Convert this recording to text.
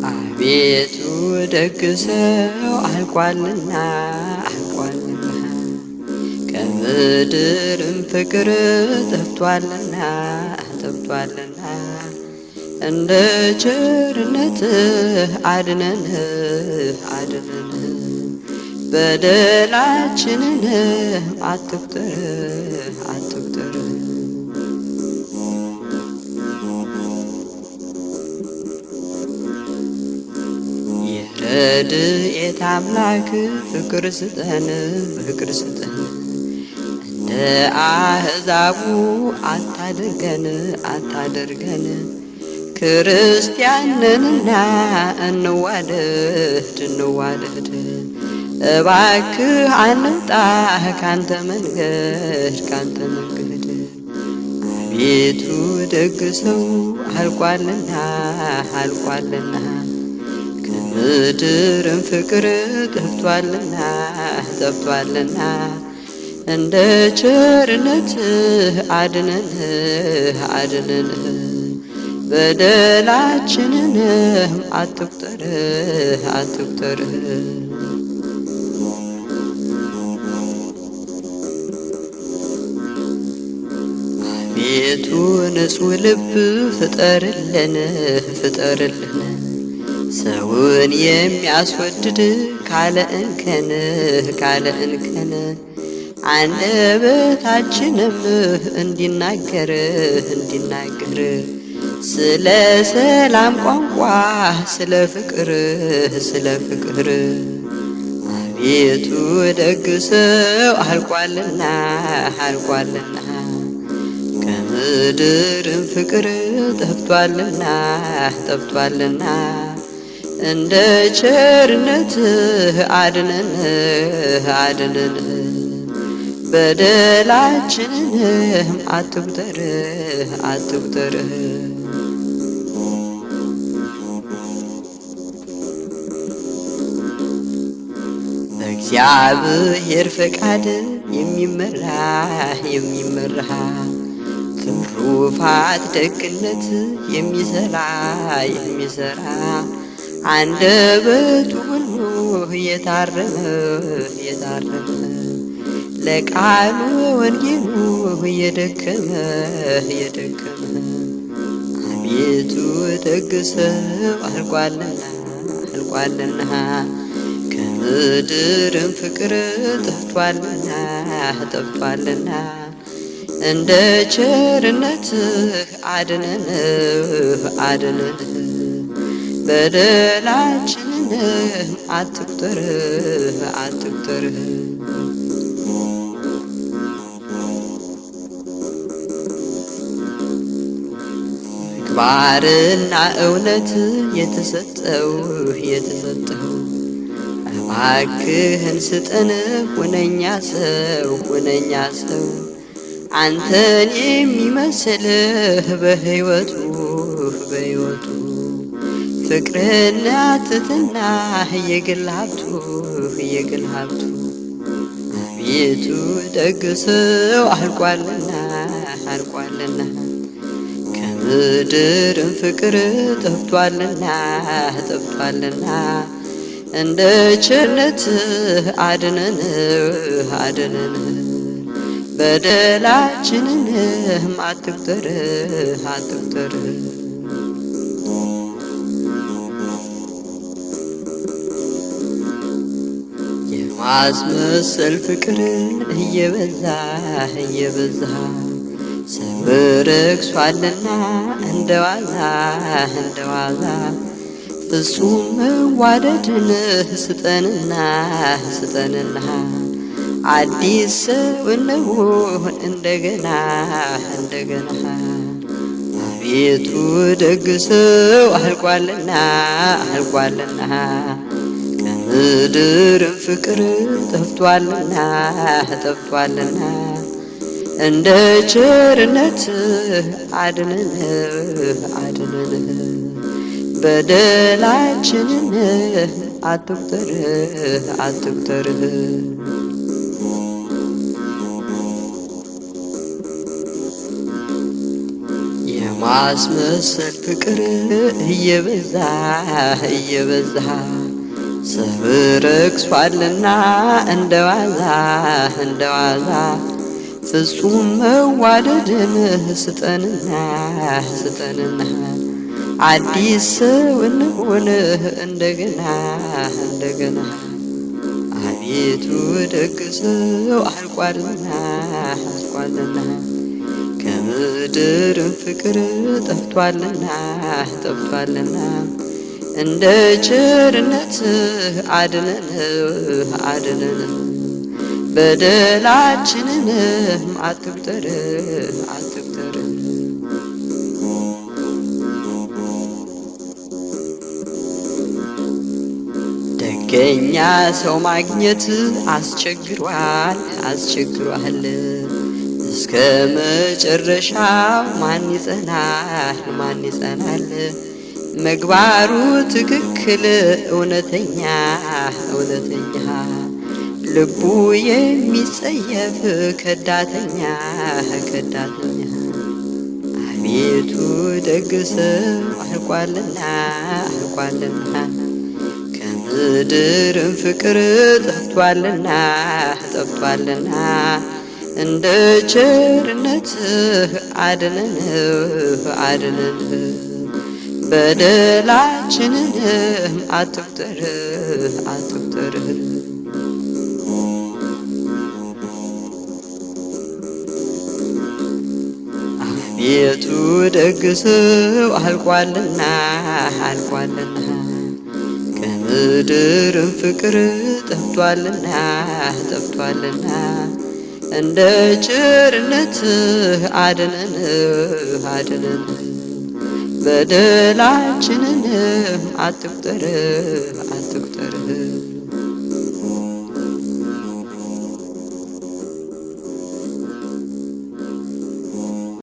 አቤቱ ደግ ሰው አልቋልና አልቋልና፣ ከምድርም ፍቅር ጠፍቷልና ጠፍቷልና። እንደ ቸርነትህ አድነን አድነን፣ በደላችንን አትቁጠር አትቁጠር። የረድኤት አምላክ ፍቅር ስጠን ፍቅር ስጠን፣ እንደ አሕዛቡ አታድርገን አታድርገን። ክርስቲያንንና እንዋደድ እንዋደድ፣ እባክህ አንውጣ ካንተ መንገድ ካንተ መንገድ። አቤቱ ደግ ሰው አልቋልና አልቋልና፣ ከምድርም ፍቅር ጠፍቷልና ጠፍቷልና። እንደ ቸርነትህ አድነን አድነን፣ በደላችንን አትቁጠር አትቁጠር። አቤቱ ንጹሕ ልብ ፍጠርልን ፍጠርልን፣ ሰውን የሚያስወድድ ካለ እንከን ካለ እንከን። አንደበታችንም እንዲናገር እንዲናገር ስለ ሰላም ቋንቋ፣ ስለ ፍቅር ስለ ፍቅር። አቤቱ ደግ ሰው አልቋልና አልቋልና፣ ከምድርም ፍቅር ጠፍቷልና ጠፍቷልና። እንደ ቸርነትህ አድነን አድነን፣ በደላችንን አትቁጠር አትቁጠር። በእግዚአብሔር ፈቃድ የሚመራ የሚመራ፣ ትሩፋት ደግነት የሚሰራ የሚሰራ፣ አንደበቱ ሁሉ የታረመ የታረመ፣ ለቃሉ ወንጌሉ የደከመ የደከመ። አቤቱ ደግ ሰው አልቋልና አልቋልና፣ ከምድርም ፍቅር ጠፍቷልና ጠፍቷልና። እንደ ቸርነትህ አድነን አድነን፣ በደላችንን አትቁጠር አትቁጠር። ምግባርና እውነት የተሰጠው የተሰጠው፣ እባክህን ስጠን ሁነኛ ሰው ሁነኛ ሰው፣ አንተን የሚመስልህ በሕይወቱ በሕይወቱ፣ ፍቅርና ትሕትና የግል ሀብቱ የግል ሀብቱ። አቤቱ ደግ ሰው አልቋልና አልቋልና፣ ከምድርም ፍቅር ጠፍቷልና ጠፍቷልና። እንደ ቸርነትህ አድነን አድነን፣ በደላችንን አትቁጠር አትቁጠር። የማስመሰል ፍቅር እየበዛ እየበዛ፣ ሰው ረክሷልና እንደ ዋዛ እንደ ዋዛ። ፍጹም መዋደድን ስጠንና ስጠንና፣ አዲስ ሰው እንሁን እንደገና እንደገና። አቤቱ ደግ ሰው አልቋልና አልቋልና፣ ከምድርም ፍቅር ጠፍቷልና ጠፍቷልና። እንደ ቸርነትህ አድነን አድነን፣ በደላችንን አትቁጠር አትቁጠር። የማስመሰል ፍቅር እየበዛ እየበዛ ሰብ ረክሷልና እንደዋዛ እንደዋዛ ፍጹም መዋደድን ስጠንና ስጠንና አዲስ ሰው እንሁን እንደገና እንደገና። አቤቱ ደግ ሰው አልቋልና አልቋልና ከምድርም ፍቅር ጠፍቷልና ጠፍቷልና እንደ ቸርነትህ አድነን አድነን በደላችንንም አትቁጠር አትቁጠር። ደገኛ ሰው ማግኘት አስቸግሯል አስቸግሯል። እስከ መጨረሻው ማን ይጸናል ማን ይጸናል? ምግባሩ ትክክል እውነተኛ እውነተኛ ልቡ የሚጸየፍ ከዳተኛ ከዳተኛ። አቤቱ ደግ ሰው አልቋልና አልቋልና ከምድርም ፍቅር ጠፍቷልና ጠፍቷልና እንደ ቸርነትህ አድነን አድነን በደላችንንም አትቁጠር አትቁጠር። አቤቱ ደግ ሰው አልቋልና አልቋልና ከምድርም ፍቅር ጠፍቷልና ጠፍቷልና እንደ ቸርነትህ አድነን አድነን በደላችንንም አትቁጠር አትቁጠር።